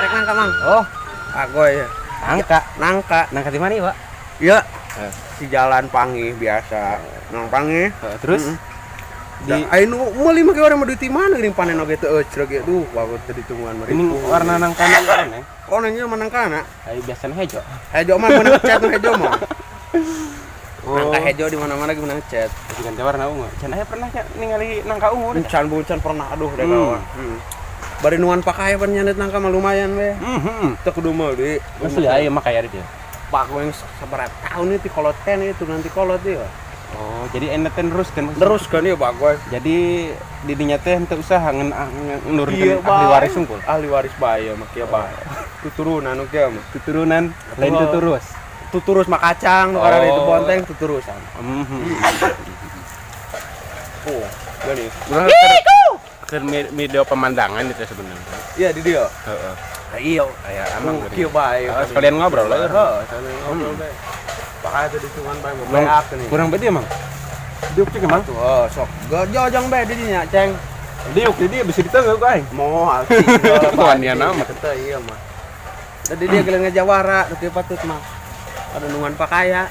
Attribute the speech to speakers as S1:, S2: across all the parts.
S1: Rek nangka, Mang.
S2: Oh,
S1: Agoy ya.
S2: Nangka.
S1: Nangka.
S2: Nangka di mana, Pak?
S1: Iya.
S2: Eh.
S1: Di jalan Pangi biasa. Nang Pangi.
S2: Terus
S1: Di ayo nu meuli mah orang mah duit di mana geuning panen oge teu eucreg ge. Duh, bagus teu ditungguan mah.
S2: Ini warna nangkana mana?
S1: Konengnya mah nangkana.
S2: Ayo biasanya hejo.
S1: Hejo mah menang cat nu hejo mah.
S2: Oh.
S1: Nangka hejo di mana-mana ge menang cat.
S2: Ganti warna ungu. Can aya pernah nya ningali nangka ungu deh.
S1: Encan bucan pernah aduh deh kawan. Bari nuan pakai pan nyandet nangka mah lumayan we. Teu kudu meuli.
S2: Asli aya mah kaya dia.
S1: Pak gue yang sabaraha tahun itu kolot kan itu nanti kolot dia.
S2: Oh, jadi enak teh neruskeun maksudnya.
S1: Terus kan ya Pak gue.
S2: Jadi didinya teh henteu usaha nurunkeun
S1: Iya,
S2: ahli waris sungkul.
S1: Ahli waris bae mah kieu bae. Tuturunan nu kieu mah.
S2: Tuturunan lain
S1: Oh.
S2: tuturus.
S1: Tuturus mah kacang nu karena itu
S2: Oh.
S1: bonteng tuturusan. Oh, gini.
S2: Urang keur video pemandangan itu sebenarnya.
S1: Iya di dia.
S2: Heeh.
S1: Iya.
S2: Aya amang
S1: Oh, kieu bae.
S2: Oh, sekalian ngobrol lah.
S1: Heeh, sekalian ngobrol bae. Pakai tadi cuman bae mau beak nih.
S2: Kurang bedi emang. Diuk cek emang.
S1: Tuh, oh, sok. Gojojong bae di dinya, Ceng.
S2: Diuk di dia bisa ditengah ku aing.
S1: Moal sih.
S2: Wanian amat.
S1: Teu iya mah. Tadi dia geuleuh ngajawara, nu kieu patut mah. Ada nungan pakaya.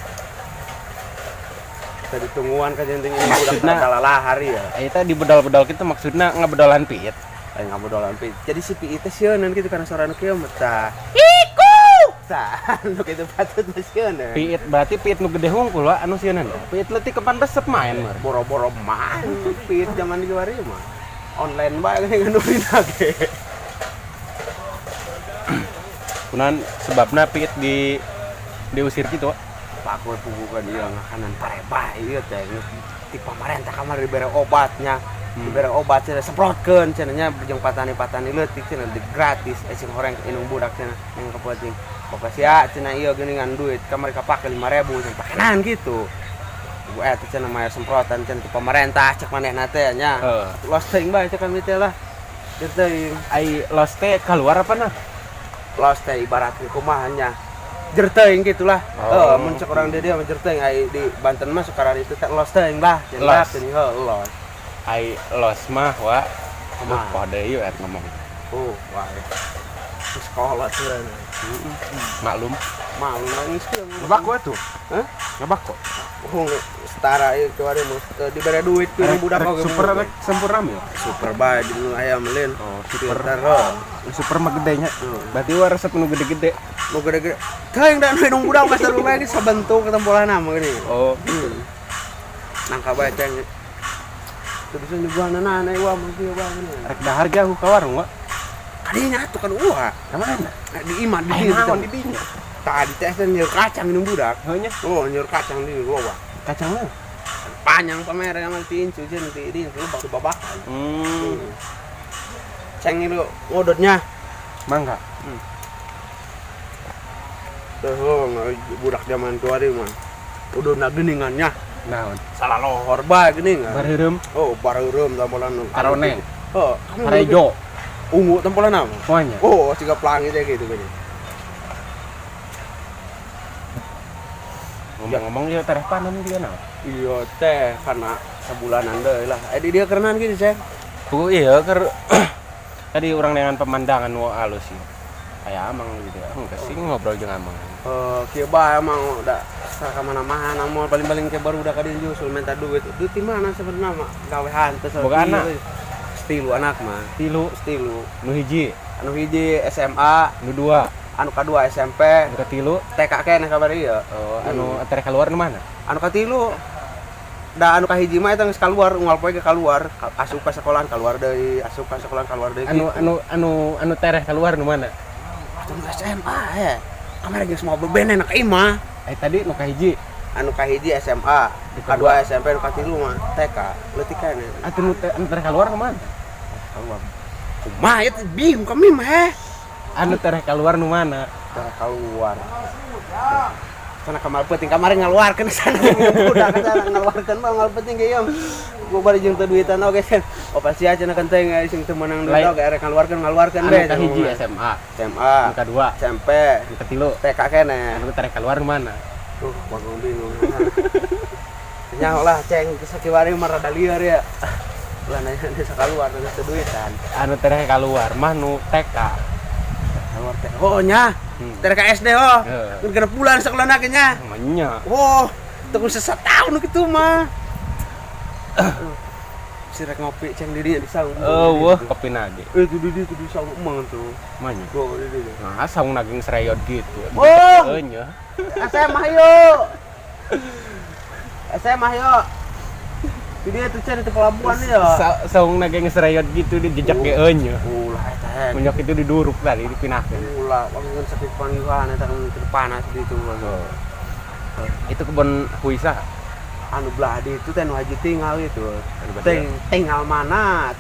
S1: Tadi tungguan ka jenting ini budak
S2: Maksudna-
S1: lalahar ya.
S2: Eta di bedal-bedal kita maksudna ngabedalan piit.
S1: Aing ngabedolan piit. Jadi si piit teh sieuneun kitu kana sora nu kieu mah tah. Iku. Tah, nu kitu patut mah sieuneun.
S2: Piit berarti piit nu gede hungkul wa anu sieunan. Piit leutik kepan resep main mah.
S1: Boro-boro mah piit zaman di kiwari mah. Online bae geuning nganurina ge.
S2: Kunaon sebabna piit di diusir gitu wa?
S1: Pak gue pugukan ieu ngakanan pare bae ieu teh ti pamarentah kamari dibere obatnya. Dibere obat cenah semprotkeun cenah nya jeung patani-patani leutik cenah di gratis sing horeng inung budak cenah yang kapeuting. Bapak sia cenah ieu geuningan duit kamari kapake 5000 cenah pakenan gitu. Gue eta cenah mayar semprotan cenah ti pamarentah cek manehna teh nya.
S2: Heeh.
S1: Los teuing bae cek kami teh lah. Teu teuing.
S2: Ai los teh keluar apa nah?
S1: Los teh ibarat kumaha nya. Jerteuing gitulah.
S2: Oh.
S1: Heeh, mun cek urang di dieu mah jerteuing ai di Banten mah sekarang itu teh los teuing lah.
S2: Los.
S1: Cenah heuh los.
S2: Ai los mah wa.
S1: Kumaha?
S2: Poho deui we ngomong.
S1: Oh, wah. Sekolah tuh.
S2: Maklum.
S1: Malu nangis tuh.
S2: Ngebak gua tuh.
S1: Hah?
S2: Ngebak kok.
S1: Oh, setara ieu kiwari mah dibere duit ku budak oge.
S2: Super rek sempurna mil.
S1: Super bae di nu aya melin.
S2: Oh, super.
S1: Pintar heuh.
S2: Super mah gedenya. Berarti wa resep nu gede-gede.
S1: Nu gede-gede. Teuing da nu hidung budak pas rumah ini sabentuk ketempolan mah gini.
S2: Oh,
S1: Nangka bae ceng. Teu bisa nyuguhanana wah mah kieu bae gini.
S2: Rek dahar jauh ka warung wa.
S1: Kadinya atuh kan uah.
S2: Ka mana?
S1: Di imah di
S2: Ai
S1: dieu.
S2: naon di dinya?
S1: Tadi teh teh nyiur kacang minum budak.
S2: Heuh nya.
S1: Oh, nyiur kacang di loba.
S2: Kacangna.
S1: Panjang pamer yang ti incu jeung ti di incu bak babakan. Ceng itu ngodotnya.
S2: Mangga.
S1: Tuh, oh, budak zaman tua dia mah. Udah na geningannya.
S2: Naon?
S1: Salah lohor bae geuning.
S2: Bareureum,
S1: Oh, bareureum tampolan.
S2: Karoneng.
S1: Oh,
S2: Parejo,
S1: ungu tampolan apa?
S2: semuanya.
S1: Oh, siga pelangi teh gitu gini.
S2: Ngomong-ngomong ieu tereh panen juga naon?
S1: Iya teh karena sebulanan deui lah. Eh di dia kerenan gitu, Ceng.
S2: Puguh iya keur tadi urang dengan pemandangan nu alus sih. Kayak amang gitu ya. Enggak sih ngobrol jeung amang.
S1: Eh, kieu bae emang udah ka mana-mana moal paling-paling ke baru udah kadieu nyusul minta duit. Duit di mana sebenarnya mah gawe hanteu
S2: Boga anak?
S1: Stilu anak mah.
S2: Tilu,
S1: Stilu.
S2: nu hiji,
S1: Anu hiji SMA,
S2: nu dua,
S1: anu kadua SMP,
S2: nu katilu,
S1: TK keneh kabar ieu.
S2: oh, anu tereh keluar nu mana?
S1: Anu katilu da anu kahiji mah eta geus kaluar unggal poe ge kaluar, asup ka sekolahan kaluar deui, asup ka sekolahan kaluar deui.
S2: Anu
S1: gitu.
S2: anu anu anu tereh keluar nu mana?
S1: Atuh nu SMA ya. Kamari geus mau bebene ka imah.
S2: Eh tadi nu kahiji,
S1: Anu kahiji SMA,
S2: Nu
S1: kadua SMP, anu katilu mah TK, leutik keneh.
S2: atuh nu anu tereh keluar nu mana?
S1: Keluar. Kumaha ieu teh bingung kami mah heh.
S2: Anu tereh keluar nu mana?
S1: Tereh keluar. Sana kamar penting kamari ngaluarkeun sana budak sana ngaluarkeun mah ngal penting ge ieu. Gua bari jeung teu duitan oge sen. Operasi aja cenah kenteng sing teu meunang duit
S2: Lain.
S1: oge erek ngaluarkeun ngaluarkeun
S2: Anu
S1: be.
S2: kahiji SMA,
S1: SMA,
S2: anu kadua,
S1: SMP,
S2: anu katilu,
S1: TK keneh.
S2: anu tereh keluar nu mana?
S1: Tuh, bagong bingung. Nyaho lah ceng sakiwari mah rada lieur ya. Lah nanya desa keluar geus teu duitan.
S2: Anu tereh keluar mah nu TK.
S1: Keluar teh. Oh nya. Teh ka SD oh.
S2: Heeh.
S1: Genep bulan sekolahna ge nya.
S2: Nya.
S1: Oh, teu sesatahun kitu mah. Si rek ngopi ceng di dinya di saung.
S2: Eueuh, kopi nage.
S1: Itu di dieu di saung emang tuh.
S2: Manya.
S1: Go di dieu.
S2: Nah, saung naging sereyot gitu.
S1: Oh.
S2: Heuh nya.
S1: SMA yuk. SMA yuk. Di dieu tuh ceng di pelabuhan ya.
S2: Saung naging sereyot gitu di jejak ge eueuh nya.
S1: Ulah eta he.
S2: Menyok itu diduruk tadi dipinahkeun.
S1: Ulah, wangun sakit panggilan eta kan panas di itu.
S2: Oh. Itu kebun huisa.
S1: Anu belah di itu teh nu haji tinggal itu.
S2: Anu
S1: Tinggal mana?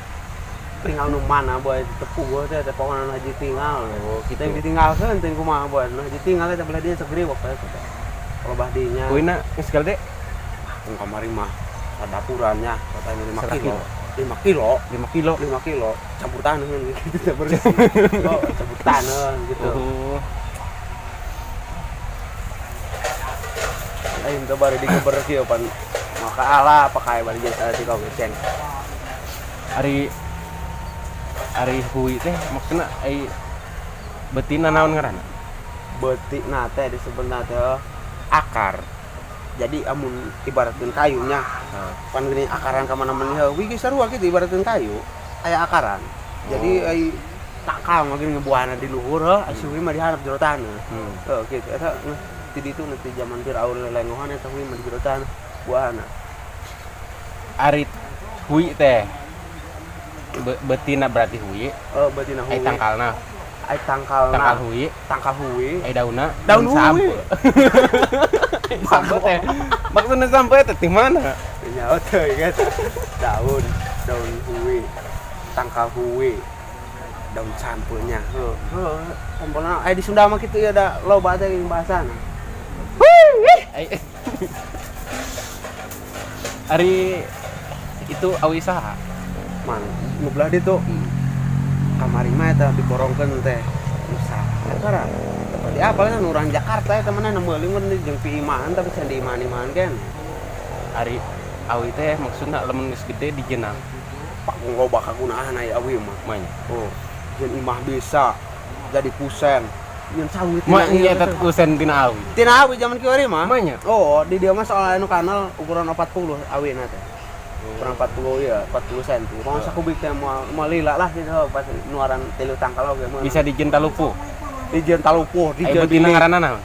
S1: Tinggal nu mana boy tepu gua teh teh pokona nu haji tinggal.
S2: Oh, gitu.
S1: Teh ditinggalkeun teh kumaha boy. Nu haji tinggal teh belah dieu segeri waktu itu teh. Kalau bah dinya.
S2: Huina geus gede.
S1: Tong kamari mah sadapurannya katanya 5 kilo.
S2: Kilo.
S1: 5 kilo,
S2: 5 kilo.
S1: 5 kilo campur tanah gitu teh bersih. Oh, campur tanah gitu.
S2: Oh.
S1: Aing teh bari digeber kieu pan maka ala pakai bari jasa di kau ceng.
S2: Ari ari hui teh maksudna ai betina naon ngaranna?
S1: Betina teh disebutna teh akar. Jadi amun ibaratkeun kayunya, pan geuning akaran ka mana-mana heuh wih geus sarua kitu ibaratkeun kayu, aya akaran. Jadi ai takal mah geuning buahna di luhur heuh, ai hui mah di hareup jero taneuh. Heuh kitu eta ti ditu nanti zaman Firaun lelengohan eta hui mah di jero taneuh buahna.
S2: Ari hui teh betina berarti hui.
S1: Oh, betina hui.
S2: Ai tangkalna.
S1: Ai tangkalna.
S2: Tangkal hui.
S1: Tangkal hui.
S2: Ai daunna.
S1: Daun hui.
S2: Sampe teh. Maksudna sampe teh di mana?
S1: Nya teh kan. Daun, daun hui. Tangkal hui. Daun sampeunya. Heuh, heuh. Sampelna ai di Sunda mah kitu ya da loba teh jeung bahasana.
S2: Ai Ari itu awi saha?
S1: Man, nu belah ditu. Kamari mah eta diborongkeun teh. Nusa. Eta ra. Di apa kan urang Jakarta eta mana meuli mun jeung piimahan tapi can diiman-iman kan.
S2: Ari awi teh maksudna lamun geus gede dijenang.
S1: Pak loba kagunaan aya awi mah.
S2: Manya.
S1: Oh, jeung imah bisa jadi kusen. Jeung sawit
S2: Mah nya eta kusen tina awi.
S1: Tina awi zaman kieu mah.
S2: Manya.
S1: Oh, di dieu mah soal anu kanal ukuran 40 awina teh. Ukuran 40 ya, 40 cm. Kalau sakubik teh moal lila lah gitu pas nuaran tilu tangkal oge mah.
S2: Bisa dijieun talupuh.
S1: Dijieun talupuh, dijieun
S2: betina ngaranna naon?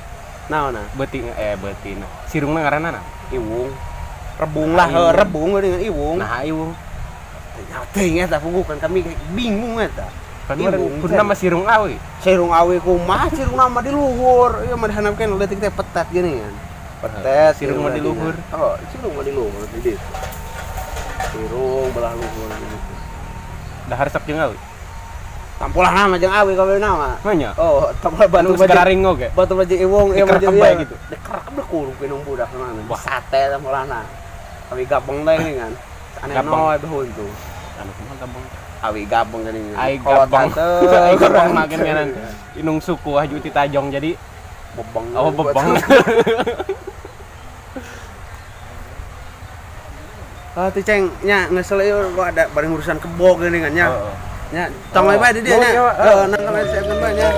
S1: Naon?
S2: Betina. Sirungna ngaranna naon?
S1: Iwung. Rebung lah, rebung dengan iwung.
S2: Nah, iwung.
S1: Teuing eta puguh kan kami bingung eta.
S2: Kan kuduna mah sirung awi.
S1: Sirung awi kumaha sirungna mah di luhur. Ieu mah dihandapkeun leutik teh petet gini kan. Petet
S2: sirung mah di luhur.
S1: Oh, sirung mah di luhur di ditu. Sirung belah luhur gitu.
S2: Dahar sok jeung awi.
S1: Tampolah nama jeung awi kabeh nama.
S2: Manya?
S1: Oh, tampolah batu
S2: baju oge.
S1: Batu baju iwung ieu mah
S2: Dikerekep bae gitu.
S1: Dikerekep deh kurung pinung budak mana. Sate tampolahna. Awi gabeng teh gini kan. Aneh noe behun tuh.
S2: Anu kumaha gabeng?
S1: Awi gabeng gini.
S2: Ai gabeng. Ai gabeng makin ngaran. Inung suku haju ti tajong jadi
S1: bebeng.
S2: Oh, bebeng.
S1: Ah, tuh ceng nya ngesel ieu kok ada bareng urusan kebo gini kan nya. Nya, tong bae di dieu nya. Heeh, nang bae nya.